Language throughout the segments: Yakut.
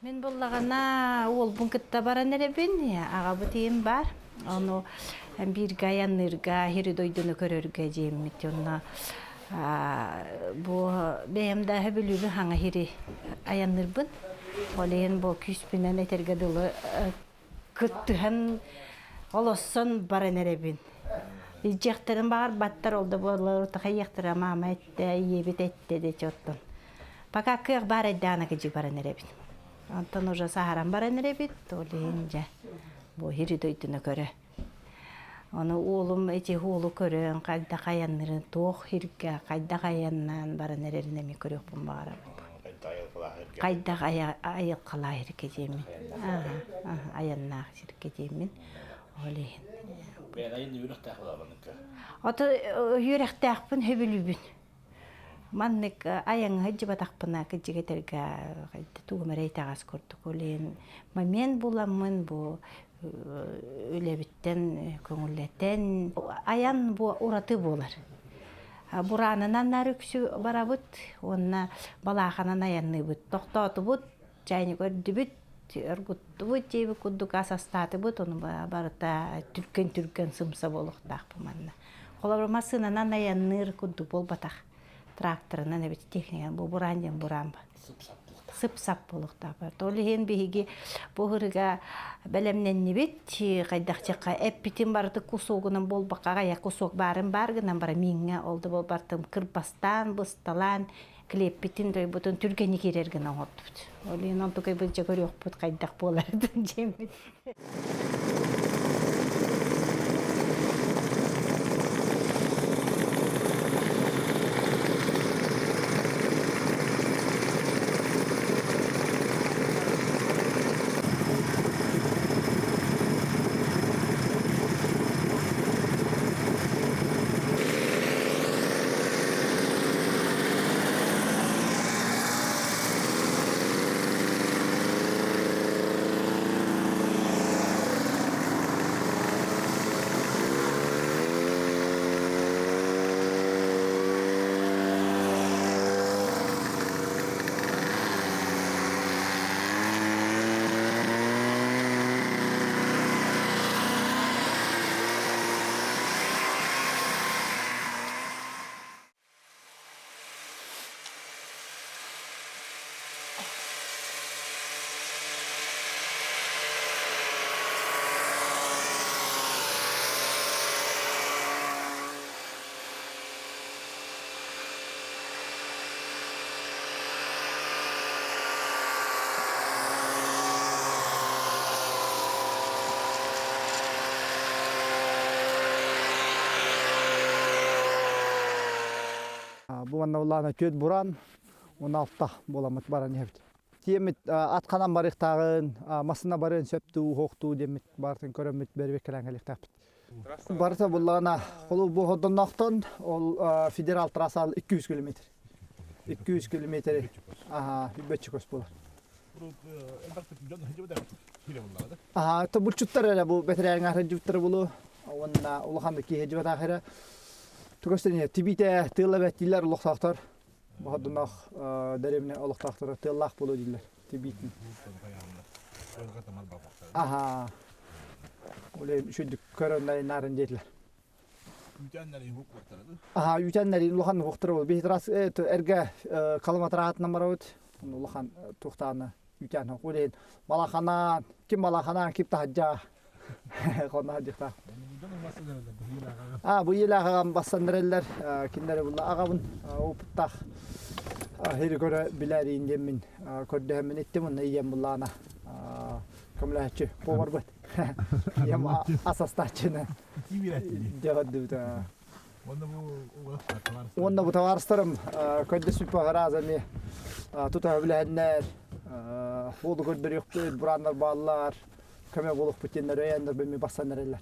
Мин буллаҕына уолбун кытта баран эрэбин, аҕабыт ийэм баар. Ону бииргэ айанныырга, сири дойдуну көрөргө дьиэммит. Онно бу бэйэм да сөбүлүүбүн хаҥа сири айанныырбын. Ол иһин бу күүспүнэн этэргэ дылы кыттыһан олоссон баран эрэбин. Илдьиэхтэрин баҕарбаттар, ол да буоллар такайыахтара маама эттэ, ийэбит эттэ диэчи оттон. Пока кыах баар эйдэҕинэ кыдьык баран эрэбин. Онтон уже саһаран баран эрэбит, ол иһин дьэ бу ири дойдуну көрө. Ону уолум ити уолу көрөн хайдах айаннырын, туох сиргэ хайдах айаннаан баран эрэрин эмиэ көрүөхпүн баҕарабын. Хайдах айылҕалаах сиргэ диэммин. Айаннаах сиргэ диэммин. Ол иһин. Бэйэн айан үөрэхтээх буолабыныкка. Ото үөрэхтээхпин сөбүлүүбүн. Маннык айаҥҥа сылдьыбатахпына кырдьык этэргэ тугум эрэ итэҕэс курдук. Ол иһин момент буламмын бу үлэбиттэн көҥүллэтэн айан бу ураты буолар. Бураанынан наар үксү барабыт уонна балааханан айанныыбыт. Тохтоотубут, чайник көрдүбүт, оргуттубут диэбит курдук ас астаатыбыт, ону барыта түргэн-түргэн сымса буолуохтаахпын манна. Холобур, массыынанан айанныыр курдук буолбатах. Тракторынан эбит техниканан бу бураан диэн бураан ба. Сып-сап буолуохтаах. Ол иһин биһиги бу ыһырыга бэлэмнэннибит. Хайдахчыка эппитин барыты кусогунан буолбакка аҕайах кусок баарын баар гынан бара мииҥҥэ ол да буолбартым кырбастаан, бысталаан клеппитин дойбутун түргэнник киирэр гына оҥордубут. Ол иһин онтукайбыт дьэ көрүөхпүт хайдах буоларын дьиэммит. Бу манна улаана түөрт буран, 16 буоламмыт баран иһэбит. Тиэммит ат ханан барыахтааҕын, массыына барыан сөптүү, уһуохтуу диэммит барытын көрөммүт бэрбек кэлэн кэлиэхтээхпит. Барыта буллаҕына, холу бу Ходонноохтон ол федерал трасса 200 километр. 200 километр аха бөччө көс буолар. Аха, то булчуттар эрэ бу бэтэрээҥ аһырдьыбыттара булу уонна улахан киһи дьыбатаах эрэ Тугастан тибиитэ тыала бэттиилэр олохтоохтор. Баһадунах дэриэбинэ олохтоохторо тыаллаах буолуо дииллэр тибиитин. Аха. Оле үчүдүк көрөн нарын диэтилэр. Аха, үүтэннэр улахан уһуктара бол. Биһи трасс эргэ калыматыраатынан барабыт. Улахан туохтааны үүтэн. Ол балаханаан, ким балаханаан, ким таһаджаа. Хонно сылдьыахтаах. А, бу ийэлээх аҕам бассаннареллэр, кинилэри булла аҕабын опыттаах хири көрө билээриин диэммин көрдөһөммүн иттим уонна ийэм буллаана көмөлөһөччү поварбыт. Ийэм ас астааччыны дьаҕырдыбыт. Уонна бу табаарыстарым көрдөспүт араас эмиэ тута билэһэннэр, уолу көрдөрүөхпүт, бурааннар бааллар, көмө буолуохпут диэннэр өйөөннөр бэмми бассан эрэллэр.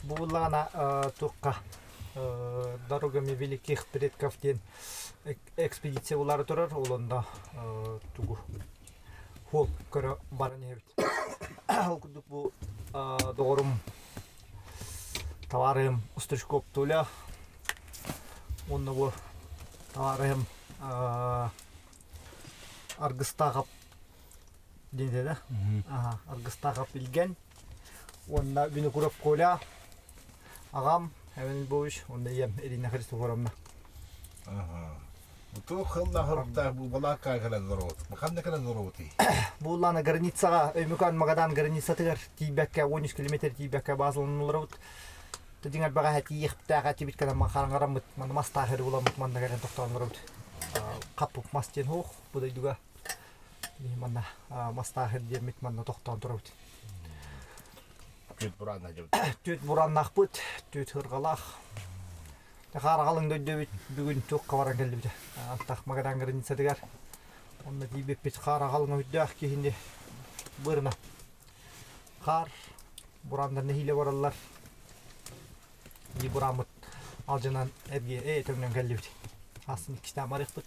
Бу буллаҕына туохха «Дорогами великих предков» диэн экспедиция булаары турар, ол онно тугу хуол көрө баран иһэбит. Ол курдук бу доҕорум товарым Устричков Толя уонна бу товарым Аргыстаахап диэн да? Аргыстаахап Илгэн уонна Винокуров Коля аҕам Эвен Львович уонна ийэм Ирина Христофоровна. Туох хыллаах хоруктаах бу балаакка кэлэн олоробут? Ханна кэлэн олоробутуй? Бу улаана границаҕа Өймөкөөн Магадан границатыгар тиийбэккэ 13 километр тиийбэккэ баазаланан олоробут. Дьиҥэр бэҕэһээ тиийиэхтээх этибит кэлэн хараҥараммыт манна мастаах эрэ буламмыт манна кэлэн тохтоон олоробут. Хаппыт мас диэн суох бу дойдуга. Манна мастаах диэммит манна тохтоон турабыт. Түөт бурааннаах Түөт бурааннаахпыт, түөт ырҕалаах. Хаараҕалыҥ дойду бүгүн туохха баран кэллибит. Антах Магадан границатыгар. Онно тиийбиппит хаараҕалыҥ өйдөөх киһини бырына. Хаар бурааннар нэһиилэ бараллар. Ии бурааммыт алдьанан эргиэ ээ төҥнөн кэллибит. Аасын иккистээн барыахпыт.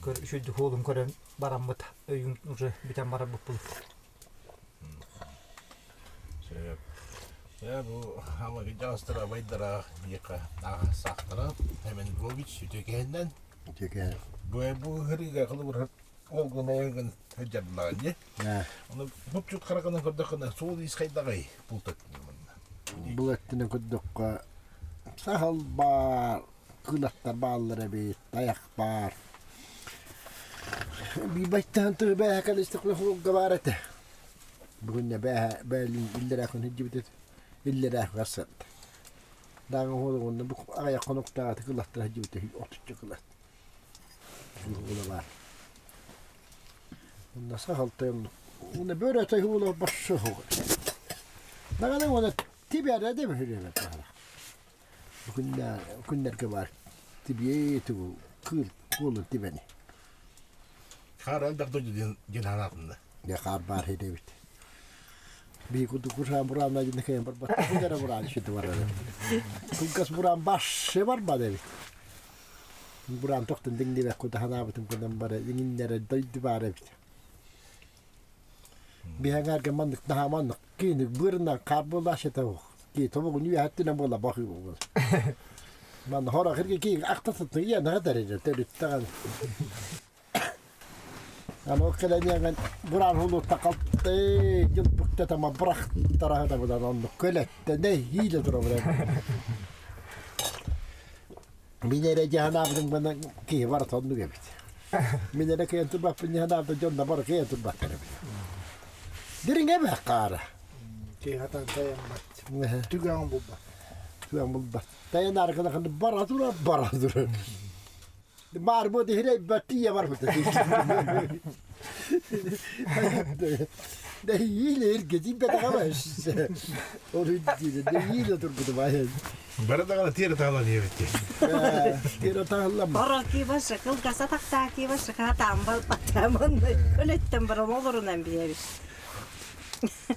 Көр үчүгэй хуолун көрөн бараммыт өйүн уже бүтэн барарбыппыт. Сөп. Дьэ бу Амаги дьаҕастара абайдара биэхэ саахтара Эмен Львович үтүөкэһиннэн Үтүөкэһин. Бу бу ыһырыыга холобур ол гын ол гын сылдьардылаҕа дии. Ону бупчут харакынан көрдөххүнэ суол ис хайдаҕай бултат манна. Бұл өттүнэн көрдөххө сахал баар, кылаттар бааллар эбит, тайах баар. Биибайттаһан тыһы бээһэ кэлистик хугга баар этэ. Бүгүн бээһэ бээлин иллэрээ күн сылдьыбыт иллэрээ барсат. Дааҥы уһуолугунна бу аҕыйах хонуктааҕы кылаттар сылдьыбыт отучча кылат. Уола баар. Онно сахалтай Уна бөрө тайхула баршы хуга. Даҕаны уона тибэрэ де бөһүрэ баара. Күннэр күннэргэ баар тибиэ тугу кыыл куолун тибэни. Хаар элбэх дойду диэн диэн ханаатында. Дэ хаар баар хидэбит. Би курдук курсаан бураан дьин кэйэн барбат. Кудара бураан шити барар. Кулгас бураан башшы барбат эбит. Бураан тохтун диңнибек куда ханаабытым кынан бара иҥиннэрэ дойду баар эбит. Биһэҥээргэ маннык наһаа маннык киини быырынан хаар буолаашыта ки тобугун үөһэттинэн буола бахыы буолар. Манна хора кирги ки ахта сытты ия наһа дэридэ төрүттэҕэн. Аны кэлэниэҥэн бураан хулутта қалты дьыл бүктэтама бырахтараһыта будан оннук көлөттө нэһиилэ тура Мин эрэ дьаһанаабытым гынан киһи барыта оннук эбит. Мин эрэ кыайан турбаппын дьаһанаабыта дьон да бары кыайан турбаттар эбит. Дириҥэ эбэх хаара. Киһи хатан тайаммат. Түгэҕин булбат. Түгэҕин булбат. Тайан аргына бара турар, бара турар. Баар бу дихирей баттия барбыта. Дэһиилэ иргэтин бэтаҕа Ол үрдүнэ дэһиилэ турбутум айан. Бары даҕаны тиэрэ таалан диэбит Тиэрэ тааллам. Орокиба кылгаса тахтаакиба шыка таамбал паттааман өлөттөн баран олорунан биэбит.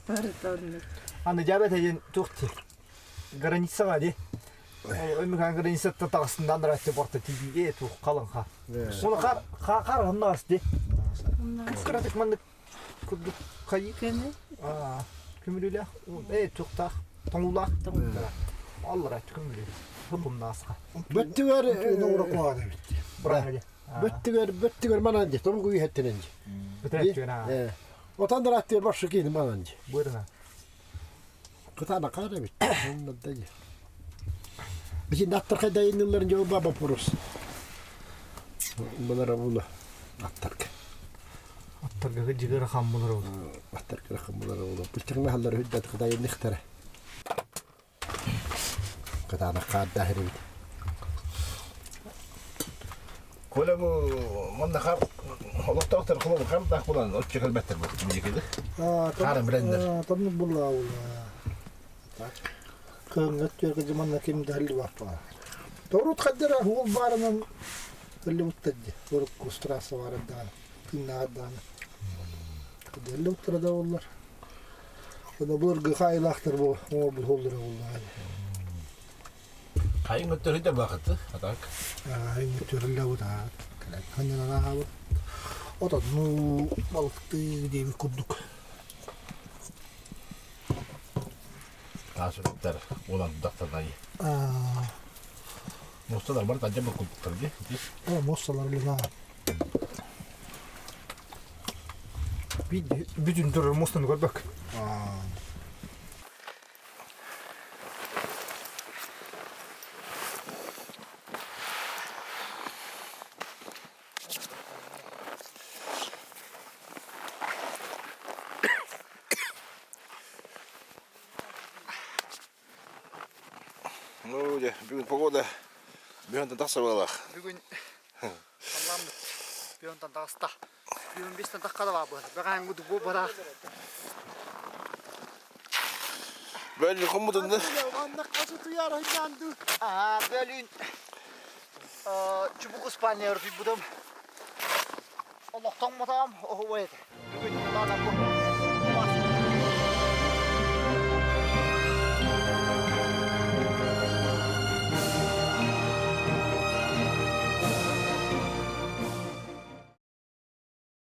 Барытоннук. Аны дьабет эдин туох границаға ди. Өмүкан границата таҕысынан ратты борта тиби тух қалыңха. Оны қар қар хыннаас ди. Кыратык маннык курдук хайы. Көмө. Көмүлүлэх э туктах тоңулах Аллара көмүлү. Хылымнаасқа. Бөттүгэр Нура куһаҕан эбит. Браһа. Бөттүгэр бөттүгэр манан ди тобугу үйэттенен ди. Бөтәттүгэр. Отан ратты башы киин манан ди. Бырына. Кытаана каар эбит. Онно да ди. Биһин аттарка дайыныларын жол баба пурус. Булара була аттарка. Аттарга жигер хан булар ол. Аттарка рахым булара була. Быччыңна халлар хүддат кыдайын нихтара. Кытаана каар дахыр эбит. Коля бу манна хар олохтоохтор холобур хардаах булан отче кэлбэттэр бу миикиди. Хаарын билэннэр. Тонну булла ула. Кыһыҥҥы өттүгэр манна ким да хыллыбаппа. Торут хаддара уол баарынан хыллыбыттар дии. Урукку трасса баар даҕаны, тыыннааҕар даҕаны. Хыллыбыттара да буоллар. Онно былыргы хаайылаахтар бу оҥорбут уоллара буоллаҕа. Хайын өттөрү да баахыты, а так? Хайын өттөрүллэбит аа. Ханньанан аһаабыт. Отоннуу, балыктыы диэбит курдук. Таас өрүттэр уоландахтарнай. Муосталар бар тадьа буккултар ди. О, муосталар лена. Бүтүн турар муостаны көрбөк. Ну, дьэ, бүгүн погода бүгүн тахса буоллах. Бүгүн халлааммыт бүгүнтэн таҕыста. Бүгүн бистен тахха да баабы. Бэҕэһээҥҥи бу бара. Бөлүн хоммутунна. Аа, бөлүн чубук Испания өртүйбүтүм. Олохтон матаам, оһуой этэ. Бүгүн бу.